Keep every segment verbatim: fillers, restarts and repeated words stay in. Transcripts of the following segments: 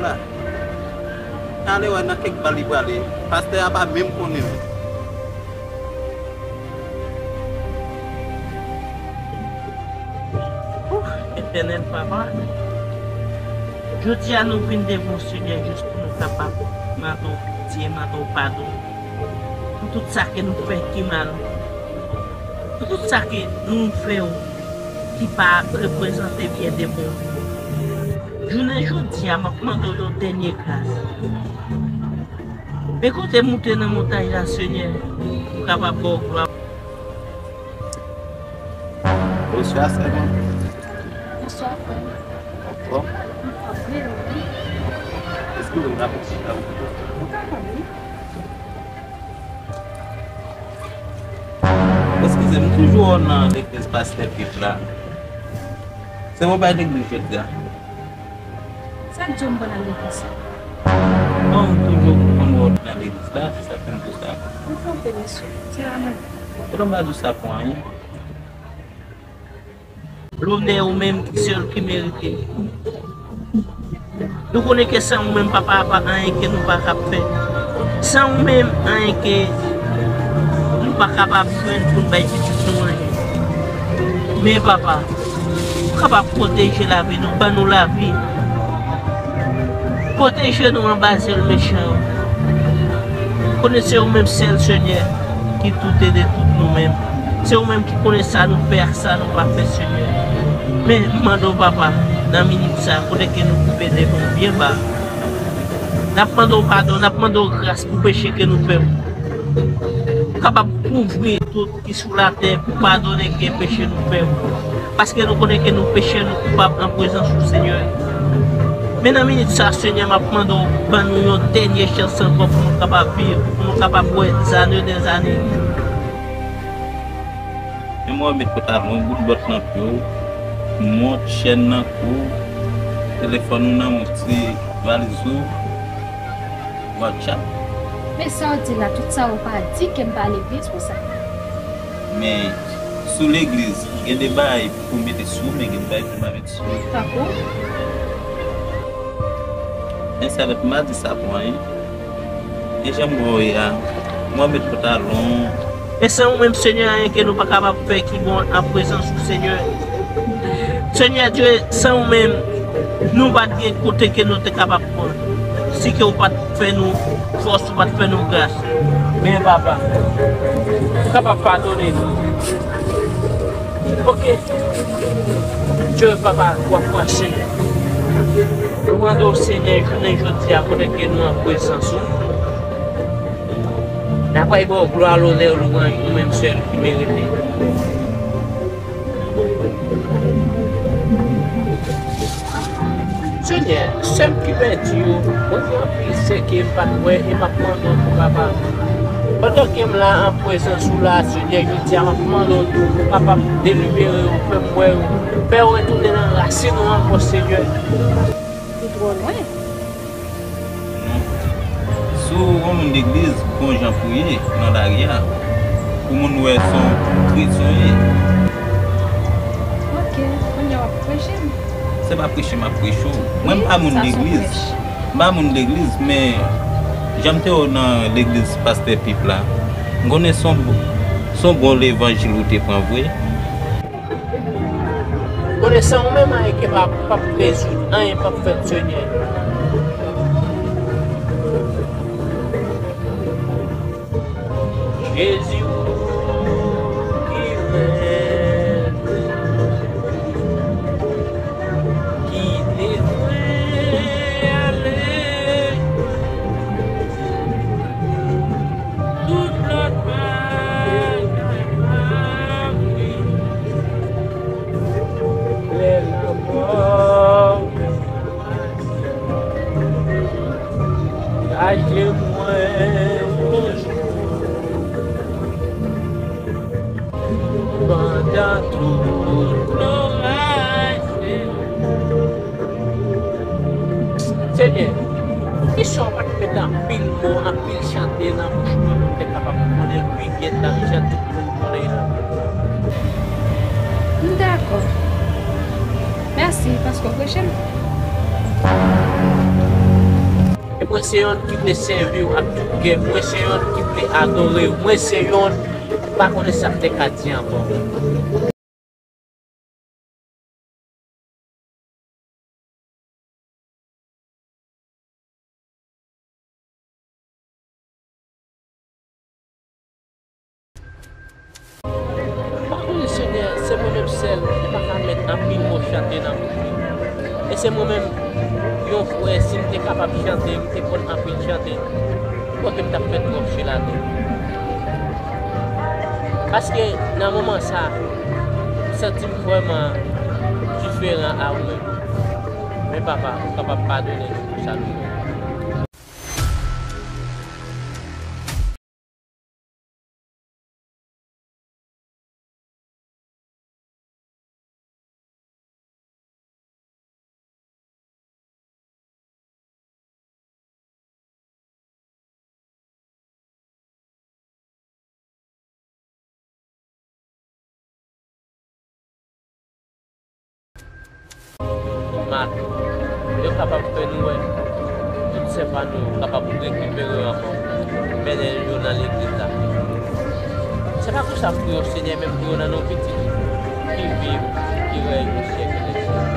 la. Ale wè nan kèk bal li prale. Pastè a pa menm konnen li. Ouf, Etènèl Papa, jodi a nou vin devan w, Senyè, jis pou nou kapab mande w pitye, mande w padon pou tout sa ke nou fè ki mal, pou tout sa ke nou fè w ki pa reprezante byen devan w. Jounen jodi a, m ap mande w yon dènye gras. Men kote m moute nan montay la, Senyè, pou kapab ba w glwa. Bonswa, sè mwen. Bonswa, frè m. Anfòm? Anfòm, wi, wi. Eskize m, n ap chita ou. Ou ka pale. Eskize m, m toujou wè w nan legliz pastè Pip la. Se ou bay legliz jodi a? Sa k di w m pa nan legliz la? Bon, m toujou konn wè w nan legliz la, se sa k fè m di w sa. M twonpe, mesye. Se la menm. Kote m pa di w sa pou anyen. Lonè ou menm ki sèl ki merite. Nou konnen ke san ou menm, Papa, pa anyen ke nou pa kab fè. San ou menm, anyen ke nou pa kapab jwenn pou n bay pitit nou manje. Men, Papa, ou kapab pwoteje lavi nou, ban nou lavi. Pwoteje nou anba zèl mechan yo. Konnen se ou menm sèl, Senyè, ki tout e de tout nou menm. Se ou menm ki konnen sa nou fè ak sa nou pa fè, Senyè. Men, m mande w, Papa, nan minit sa, kote ke nou koupe devan w byen ba, n ap mande w padon, n ap mande w gras pou peche ke nou fè. Ou kapab kouvri tout ki sou latè pou padone ke peche nou fè. Paske nou konnen ke nou peche, nou koupab nan prezans ou, Senyè. Men nan minit sa, Senyè, m ap mande w ban nou yon dènye chans ankò pou nou kapab viv, pou nou kapab wè zane dè zane. Men mwen met pantalon, bout bòt nan pye w, mont, chèn nan kou w, telefòn ou nan yon ti valiz ou, WhatsApp. Men sa w di la, tout sa ou pa di ke m pa legliz pou sa. Men, sou legliz, gen de bagay pou mete sou, men gen de bagay pou pa mete sou. Tankou? Men sa lè m pa di sa pou anyen. E jan m wè w ye a, mwen met pantalon. E san ou menm, Senyè, anyen ke nou pa kapab fè ki bon an prezans ou, Senyè. Senyè Dye, san ou menm, nou pa t gen kote ke nou te kapab pran. Si ke ou pa t fè nou fòs, ou pa t fè nou gras. Men, Papa, ou kapab padone nou. Oke. Dye, Papa, w ap pran, Senyè. Nou mande w, Senyè, jounen jodi a, kote ke nou an prezans ou, n ap bay ba w glwa, lonè, lwanj, ou menm sèl ki merite. Senyè, sè m ki pèdi yo, mwen gen anpil sè ke m pa t wè e m ap mande w pou papa. Pandan ke m la an prezans ou la, Senyè, jodi a m ap mande w pou w kapab delivere yo, fè m wè yo, fè yo retounen nan rasin ou ankò, Senyè. Li twò lwen. Non. Si w yon moun legliz, gon jan pou w ye nan lari a. Pou moun wè se yon kretyen w ye. Ok, kounye a w ap preche m. Se pa preche m ap preche w. Mwen m pa moun legliz. M pa moun legliz, men jan m te wè w nan legliz pastè Pip la, m konnen se yon, se yon bon levanjil ou te pran vre. Konnen san ou menm anyen ke pa, p ap rezoud, anyen p ap fèt, Senyè. Jezi, ou ki mèt, ki te vle ale. Tout lòt bagay pa vle. Lè lanmò gaje mwen yon jou. Pandan tout loraj. Senyè, poukisa w pa t met anpil mo, anpil chante nan bouch mwen pou m te kapab konnen pi byen nan jan tout moun konnen an? M dakò. Mèsi paske w preche m. Mwen se yonn ki vle sèvi w ak tout kè m. Mwen se yonn ki vle adore w. Mwen se yonn, m pa konnen sa m te ka di ankò. M pa konnen, Senyè, se mwen menm sèl ki pa ka met anpil mo chante nan bouch li. E se mwen menm, yon frè, si m te kapab chante, m te konn anpil chante, m kwè ke m t ap fè twòp che ladan. Paske nan moman sa, m santi m vrèman diferan a ou menm. Men Papa, ou kapab padone nou pou sa nou fè. Mak, yo kapab fè nou wè tout sè pa nou kapab rekipere yo ankò, mennen yo nan legliz la. Se pa pou sa m priye w, Senyè, men m priye w nan non pitit ou, ki viv, ki rèy pou syèk dè syèk.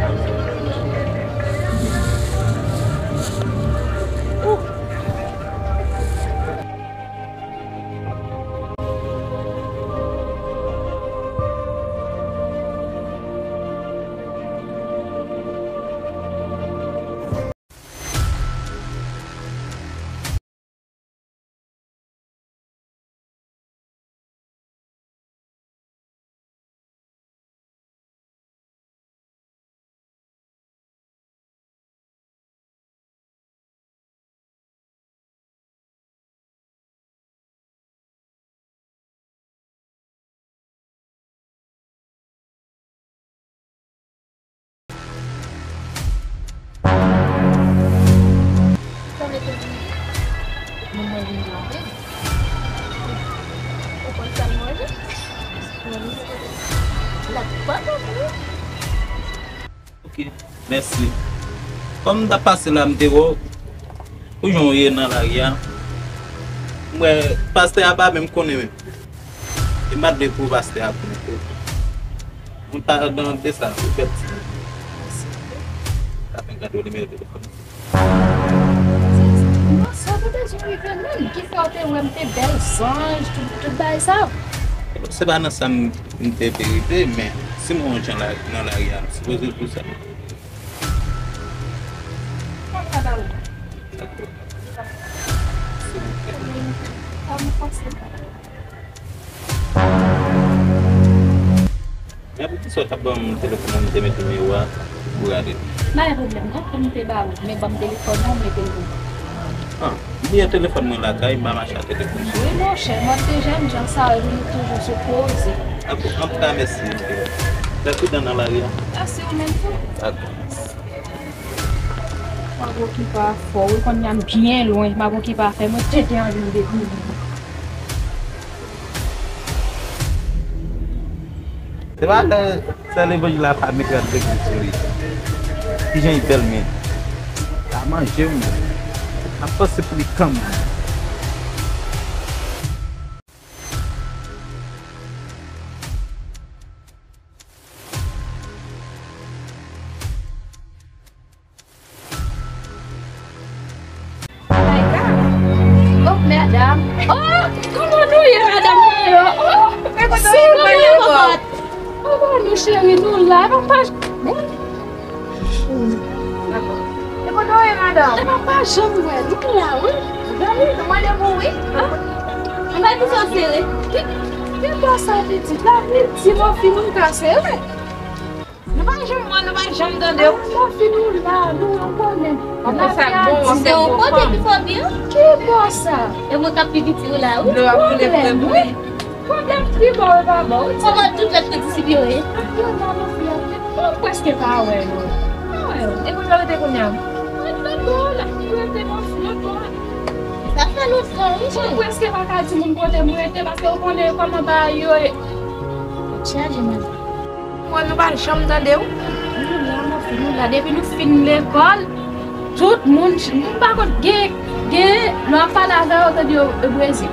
Amèn. Mwen mwen vin kanpe. Ou konn sa m manje? L ap pa kanpe. Ok, mèsi. Kòm m t ap pase la, m te wè w, pou jan w ye nan lari a, m wè pastè a pa menm konnen menm. E m pa t vle pou pastè a konnen tou. Mwen pa nan de sa, ou fè ti. Sa fè gade w nimewo telefòn. Non, sa w te bezwen rive menm. Ki fè w te wè m te bèl zanj, tout, tout bagay sa? Se pa nan sa m, m te vle rive, men si m wè yon jan la, nan lari a, m sipoze di w sa. Kòman sa va ou? Dakò. Silvouplè. Kòman w pase? Men poukisa w t ap ban m telefòn nan, m te met nimewo a pou rale? Pa gen pwoblèm non, pou m te ba ou, men ban m telefòn nan, m mete l pou ou. Ah, m bliye telefòn mwen lakay, m pa mache ak telefòn sou mwen. Wi monchè, mwen te jèn jan sa, nou toujou sou koze. Dakò, antouka mèsi. Fè pridan nan lari a. Mèsi ou menm tou. Dakò. M ap okipe afè w, wi, kounye a m byen lwen, m ap okipe afè m, wi, tenten anvi m dekouvri. Se pa lè sè levanjil la pa mete legliz sou li. Kijan li bèl men. Sa manje m. M ap panse pou li kanmenm. Maïka. Oh, medam. Oh, kòman nou ye, medam? Oh, kòman nou ye, Bòbòt? Kòman nou, cheri, nou la? Nou pa... E kote w ye, madanm? E pa, pa janm wè nou la, wi. Zanmi, nou mande pou wi. Ah, anba ki sa w sere? Ki, ki bò sa pitit la? Pitit, yon fi moun ka sere. Nou pa janm wè, nou pa janm tande w. Yon fi nou la, nou an konnen. An konsa bon, an se yon kote ki fò byen. Ki bò sa? E mwen k ap pi piti w la, wi. Dlo ap koule pou mwen. Pwoblèm ki bò e pa bò. Kòman tout lòt pitit yo ye? Yo la, mon fi a. Mwen prèske pa wè yo. Pa wè yo. E kote yo rete kounye a? Mwen lòt bò la. Yo rete lòt bò la. Sa fè lontan, wi, cheri. Mwen prèske pa ka di moun kote mwen rete, paske ou konnen kòman bagay yo ye. Tèt chaje, madanm. Mwen, nou pa janm tande w. Nou la, mon fi, nou la. Depi nou fin lekòl, Tout moun, m pa konn, gen, gen, lè w ap pale avè yo, tande yo e Brezil.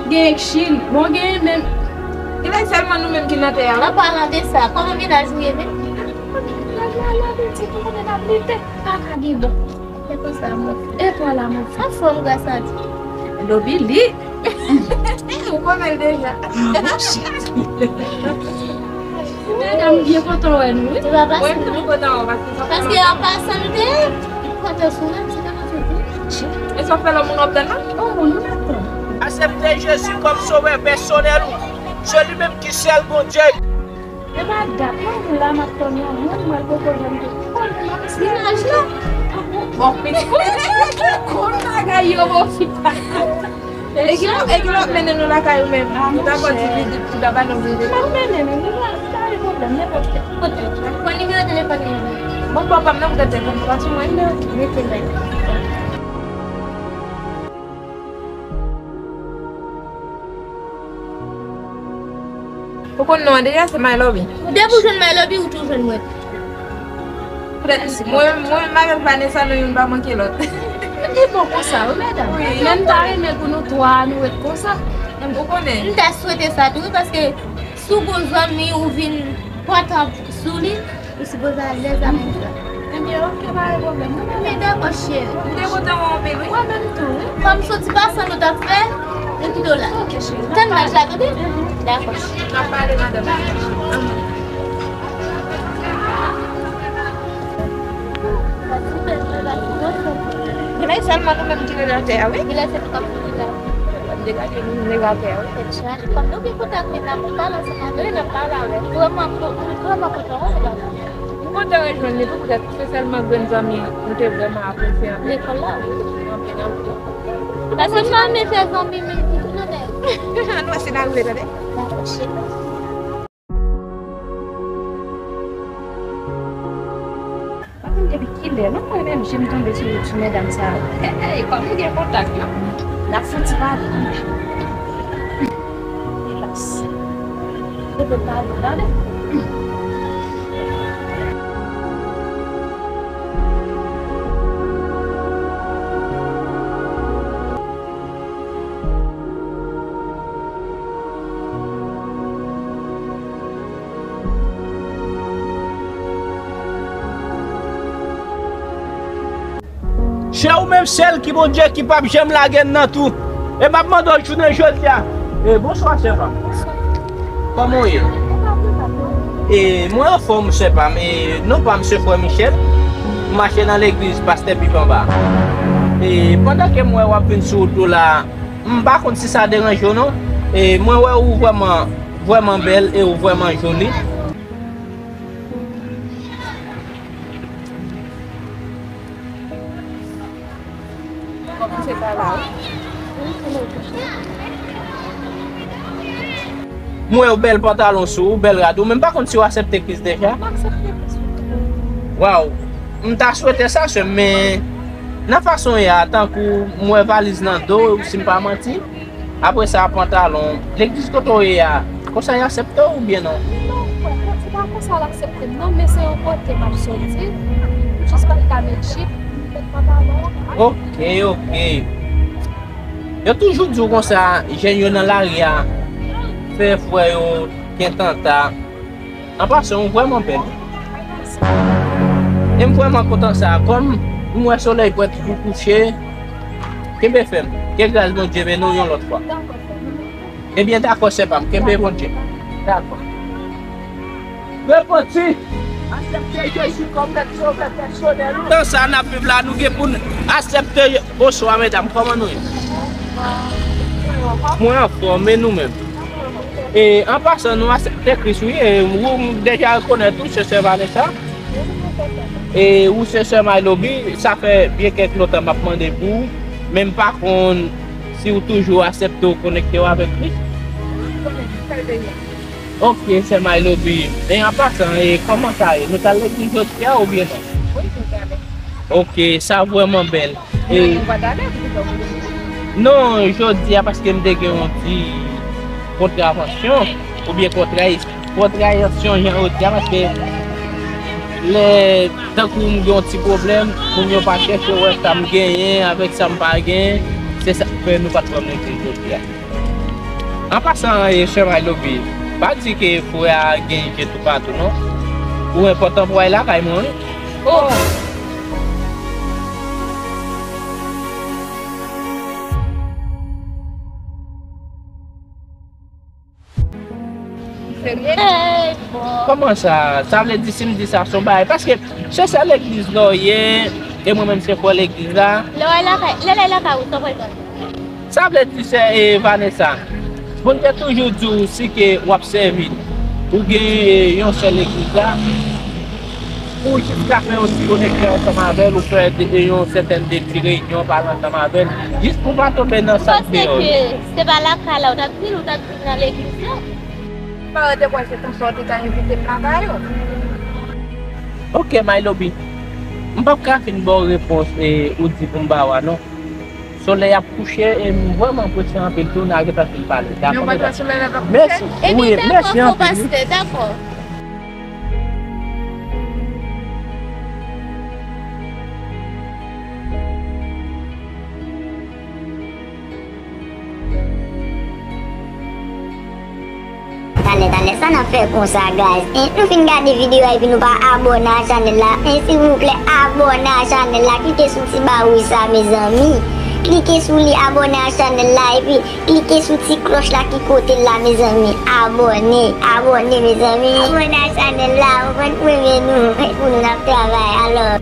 Gen k Chili. Bon, gen menm. Genlè sèlman nou menm ki nan tè a, wi. An palan de sa, kòman mennaj ou ye menm? Mennaj la, la, pitit, ou konnen n ap lite. Pa ka gen bon. Se konsa, mon fi. E pa la, mon fi. Anfòm, gras a Dye. Lobili. Ou konnen l deja. Medam, m byen kontan wè nou, wi. Mwen tou, m kontan wè w, paske sa fè lontan. Paske an pasan, nou te kontan sou mwen, se te kontan sou mwen. E sa fè lòt moun w ap tann la? Oh, nou ap tann. Aksepte Jezi kòm sovè pèsonèl ou. Se li menm ki sèl Bondye. E pa dat, non, m la, m ap tann yon moun, mwen poko janm te konnen m ap espere. Mennaj la? Bon, pitit. Konn bagay yo, bon, fi pa. E ki lè, e ki lè w ap mennen nou lakay ou menm? Ah, nou ta pral di vizit, nou ta ba nou vizit. M ap mennen nou, nou pa, pa gen pwoblèm, nenpòt lè. Kote? Pran nimewo telefòn li. Bon, papa m nan, m gade telefòn nan pa sou mwen, mete l la. Ou konn non an deja, se My Lobby. Depi w jwenn My Lobby, ou tou jwenn mwen. Mwen, mwen menm avèk Vanessa, nou youn pa manke lòt. Li bon konsa, wi, medam. Wi. Men m ta renmen pou nou twa, nou ret konsa. Ou konnen. M ta swete sa tou, wi, paske si w gon zanmi, ou vin pòtan sou li, ou sipoze alèz avèk sa. Ebyen, oke, pa gen pwoblèm. Ebyen, dakò, cheri. M te kontan wè w anpil, wi. Mwen menm tou, wi. Fò m soti pase, nou t ap fè, nou kite w la. Oke, cheri. Tann mennaj la, tande? Dakò. N ap pale, madanm. Genlè sèlman nou menm ki ret atè a, wi. Genlè se nou k ap soti la. N ap degaje nou, nou ret atè a, wi. Fèt chanje. Kòm nou gen kontak li, n ap pale ansanm avè l. Wi, n ap pale avè l. Vrèman, vrèman kontan, wi, kontan. M kontan rejwenn li tou, poutèt se sèlman grenn zanmi nou te vrèman apresye anpil. Lekòl la, wi. Anpil, anpil. Paske m pa renmen fè zanmi menm pou tout lannè. Ann wè si n a rive, tande. Dakò, cheri. Pa konn depi kilè, non, mwen menm, je m tonbe sou, sou medam sa yo. Hey, kòm nou gen kontak, non? N ap fouti pale. Elas. Depi pale, tande. Se ou menm sèl ki Bondye ki p ap janm lage n nan tou. E m ap mande w jounen jodi a. E, bonswa, sè pa m. Kòman w ye? E, mwen anfòm, sè pa m. E, non pa m, se frè Michel. M mache nan legliz Pastè Pip anba. E, pandan ke m wè w ap vin sou wout ou la, m pa konn si sa deranje w non. E, mwen wè ou vrèman, vrèman bèl e ou vrèman joli. Kòmanse pa la, wi. M wè yon bèl pantalon sou ou, bèl rad ou, men m pa konn si w aksepte Kris deja. M aksepte Kris wi. Waw, m ta swete sa, sè m, men nan fason w ye a, tankou m wè valiz nan do w, si m pa manti. Apre sa, pantalon, legliz kote w ye a, konsa y aksepte w oubyen non? Non, frè, se pa konsa l aksepte m, non, men se yon kote m ap soti. M jis pa t ka met jip, m met pantalon an. Ok, ok. Yo toujou di w konsa, jèn yo nan lari a, fè frè yo gen tanta. An pasan, ou vrèman bèl. E m vrèman kontan sa. Kòm m wè solèy prèt pou kouche, kenbe fèm. Ke gras Bondye beni w yon lòt fwa. Ebyen, dakò, sè pa m. Kenbe Bondye. Dakò. Repanti. Aksepte Jezi kòm mèt sovè pèsonèl ou. Nan sa n ap viv la, nou gen pou n aksepte. Bonswa, medam. Kòman nou ye? Mwen anfòm, e nou menm? E, an pasan, nou aksepte Kris, wi. E, ou deja rekonèt ou, se sè Vanessa. E, ou se sè Myloby, sa fè byen kèk lontan m ap mande pou ou, men m pa konn si w toujou aksepte w konekte w avèk Kris. Ok, sè Myloby. E, an pasan, e, kòman sa ye? Nou t al legliz jodi a oubyen non? Wi, nou t ale. Ok, sa vrèman bèl. E, non, jodi a, paske m te gen yon ti kontravansyon, oubyen kontra-, kontrayèsyon, jan yo di a, paske Lè, tankou m gen yon ti pwoblèm, moun yo pa chèche wè sa m genyen avèk sa m pa genyen, se sa k fè nou pa t pran m legliz jodi a. An pasan, e, sè Myloby, pa di ke frè a gen je toupatou, non. Ou enpòtan pou w al lakay mwen, wi. Oh! Hey, bon. Kòman sa? Sa vle di si m di sa se yon bagay? Paske se sè legliz la w ye, e mwen menm se frè legliz la. Lè w al lakay, lè l al lakay ou, sa w pral fè? Sa vle di sè, e, Vanessa, moun te toujou di w si ke w ap sèvi, ou gen, e, yon sè legliz la, ou jis ka fè yon ti konekte ansanm avè l, ou fè de, yon sètèn de ti reyinyon, pale ansanm avè l, jis pou w pa tonbe nan sa k deyò. Ou panse ke se pa lakay la ou t ap di l, ou t ap di l nan legliz la? Paran te kwè se konsa w te ka envite m lakay ou. Ok, Myloby. M p ap ka fin ba w repons, e, ou di pou m ba w a, non. Solèy ap kouche, e m vrèman prese anpil tou, n a gentan fin pale. Dakò, medam? Mèsi. Wi, mèsi anpil, wi. Dakò. Talè, talè, sa n ap fè konsa, guys? Hein? Nou fin gade videyo a epi nou pa abòne a chanèl la. Hein, silvouplè, abòne a chanèl la. Klike sou ti bawouy sa, mezanmi. Klike sou li, abòne a chanèl la, epi klike sou ti klòch la ki kote l la, mezanmi. Abòne, abòne, mezanmi. Abòne a chanèl la, ou konprann, pou renmen nou, pou nou n ap travay. Alò.